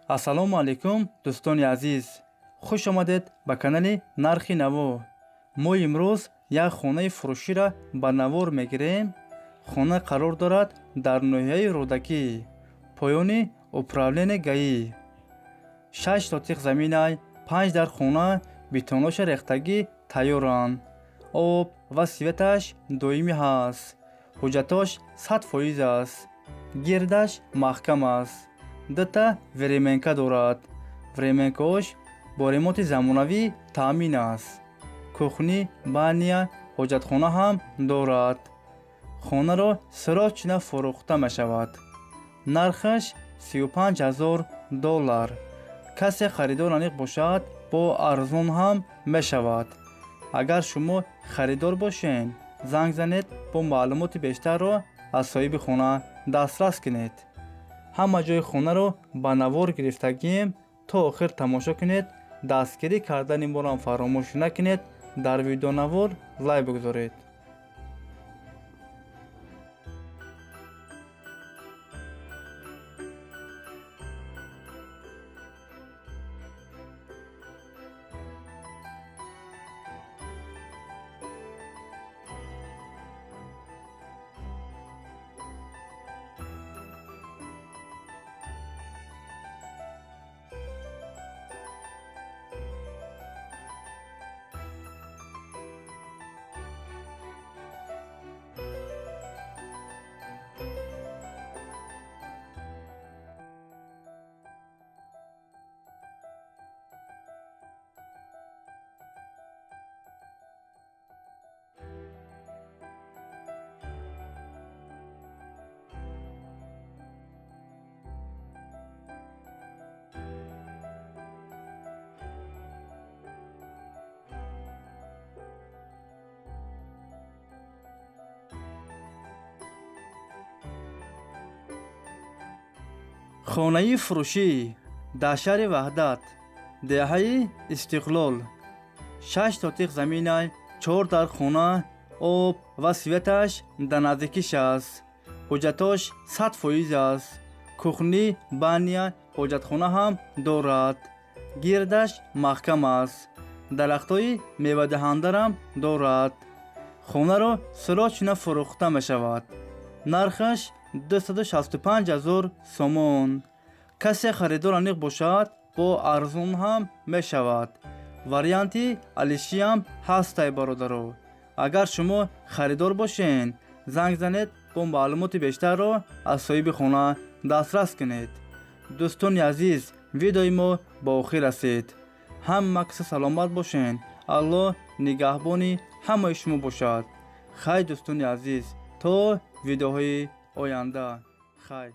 Ассалому алайкум, дӯстони азиз. Хуш омадед ба канали Нархи Наво. Мо имрӯз як хонаи фурӯширо ба навор мегирем. Хона қарор дорад дар ноҳияи Рӯдакӣ, поёни управление ГАИ. 6 сотиқ заминай, 5 дар хона, бетоноша рехтагӣ тайёранд. Об ва светаш доимӣ ҳаст. Ҳуҷҷатош 100% аст. Гирдаш маҳкам аст. Дута временка дорад. Временкаош бо ремонти замонавӣ таъмин аст. Кухни, баня, ҳоҷатхона ҳам дорад. Хонаро срочно фурӯхта мешавад. Нархаш 35 000 доллар. Касе харидор аниқ бошад, бо арзон ҳам мешавад. Агар шумо харидор бошед, занг занед, бо маълумоти бештарро аз соҳиби хона дастрас кунед. Ҳама ҷои хонаро ба навор гирифтагием, то охир тамошо кунед. Дастгирӣ кардани моро фаромӯш накунед. Дар видеонавор лайк бигузоред. Хонаи фурӯшӣ дар шаҳри Ваҳдат, деҳаи Истиқлол. 6 сотиқ заминай, 4 дар хона, об ва светаш дар наздикиш аст. Ҳуҷҷатош 100% аст. Кухни, баня, ҳоҷатхона ҳам дорад. Гирдаш маҳкам аст. Дарахтҳои мевадиҳандарам дорад. Хонаро срочно фурӯхта мешавад. Нархаш 265 000 сомон. Касе харидор аниқ бошад, бо арзон ҳам мешавад. Варианти алишиам ҳастай, бародаро. Агар шумо харидор бошед, занг занед, бо маълумоти бештарро аз соҳиби хона дастрас кунед. Дӯстони азиз, видеои мо ба охир расид. Ҳама каса саломат бошед. Аллоҳ нигаҳбони ҳамаи шумо бошад. Хай, дӯстони азиз, то видеоҳои оянда. Хай.